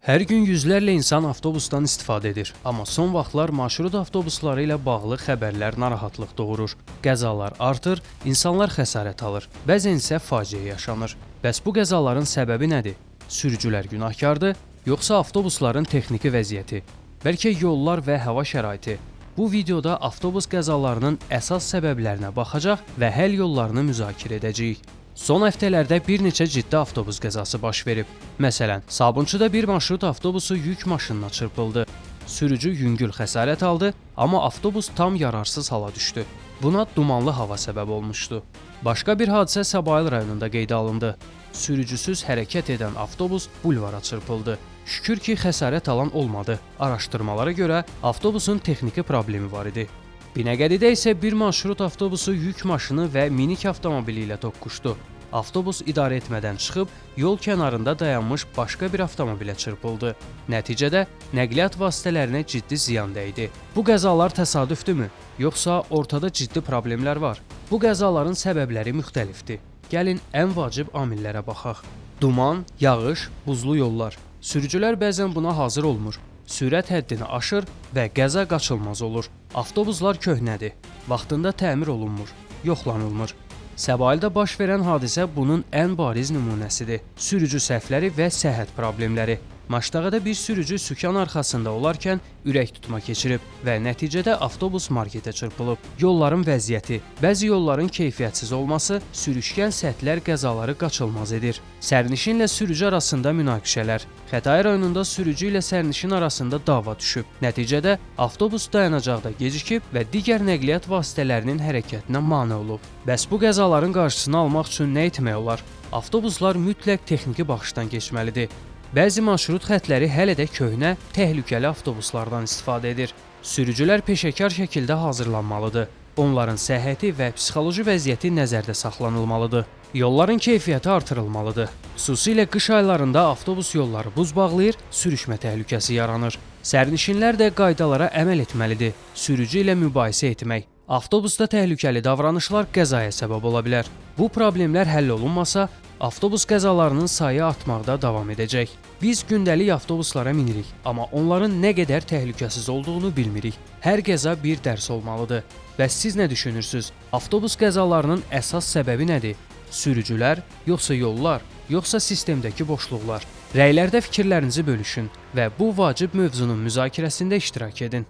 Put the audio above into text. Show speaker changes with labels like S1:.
S1: Hər gün yüzlərlə insan avtobusdan istifadə edir, amma son vaxtlar marşrut avtobusları ilə bağlı xəbərlər narahatlıq doğurur. Qəzalar artır, insanlar xəsarət alır, bəzən isə faciə yaşanır. Bəs bu qəzaların səbəbi nədir? Sürücülər günahkardır, yoxsa avtobusların texniki vəziyyəti? Bəlkə yollar və hava şəraiti? Bu videoda avtobus qəzalarının əsas səbəblərinə baxacaq və həll yollarını müzakirə edəcəyik. Son həftələrdə bir neçə ciddi avtobus qəzası baş verib. Məsələn, Sabunçuda bir marşrut avtobusu yük maşınına çırpıldı. Sürücü yüngül xəsarət aldı, amma avtobus tam yararsız hala düşdü. Buna dumanlı hava səbəb olmuşdu. Başqa bir hadisə Səbail rayonunda qeydə alındı. Sürücüsüz hərəkət edən avtobus bulvara çırpıldı. Şükür ki, xəsarət alan olmadı. Araşdırmalara görə avtobusun texniki problemi var idi. Binəqədidə isə bir marşrut avtobusu yük maşını və minik avtomobili ilə toqquşdu. Avtobus idarə etmədən çıxıb yol kənarında dayanmış başqa bir avtomobilə çırpıldı. Nəticədə nəqliyyat vasitələrinə ciddi ziyan dəydi. Bu qəzalar təsadüfdürmü, yoxsa ortada ciddi problemlər var? Bu qəzaların səbəbləri müxtəlifdir. Gəlin ən vacib amillərə baxaq. Duman, yağış, buzlu yollar. Sürücülər bəzən buna hazır olmur. Sürət həddini aşır və qəza qaçılmaz olur. Avtobuslar köhnədir, vaxtında təmir olunmur, yoxlanılmır. Səbaildə baş verən hadisə bunun ən bariz nümunəsidir. Sürücü səhvləri və səhhət problemləri. Maştağada bir sürücü sükan arxasında olarkən ürək tutma keçirib və nəticədə avtobus marketə çırpılıb. Yolların vəziyyəti, bəzi yolların keyfiyyətsiz olması sürüşkən səthlər qəzaları qaçılmaz edir. Sərnişinlə sürücü arasında münaqişələr. Xətai rayonunda sürücü ilə sərnişin arasında dava düşüb. Nəticədə avtobus dayanacaqda gecikib və digər nəqliyyat vasitələrinin hərəkətinə mane olub. Bəs bu qəzaların qarşısını almaq üçün nə etmək olar? Avtobuslar mütləq texniki baxışdan keçməlidir. Bəzi marşrut xətləri hələ də köhnə, təhlükəli avtobuslardan istifadə edir. Sürücülər peşəkar şəkildə hazırlanmalıdır. Onların səhhəti və psixoloji vəziyyəti nəzərdə saxlanılmalıdır. Yolların keyfiyyəti artırılmalıdır. Xüsusilə qış aylarında avtobus yolları buz bağlayır, sürüşmə təhlükəsi yaranır. Sərnişinlər də qaydalara əməl etməlidir. Sürücü ilə mübahisə etmək, avtobusda təhlükəli davranışlar qəzaya səbəb ola bilər. Bu problemlər həll olunmasa, avtobus qəzalarının sayı artmaqda davam edəcək. Biz gündəlik avtobuslara minirik, amma onların nə qədər təhlükəsiz olduğunu bilmirik. Hər qəza bir dərs olmalıdır. Bəs siz nə düşünürsüz? Avtobus qəzalarının əsas səbəbi nədir? Sürücülər, yoxsa yollar, yoxsa sistemdəki boşluqlar? Rəylərdə fikirlərinizi bölüşün və bu vacib mövzunun müzakirəsində iştirak edin.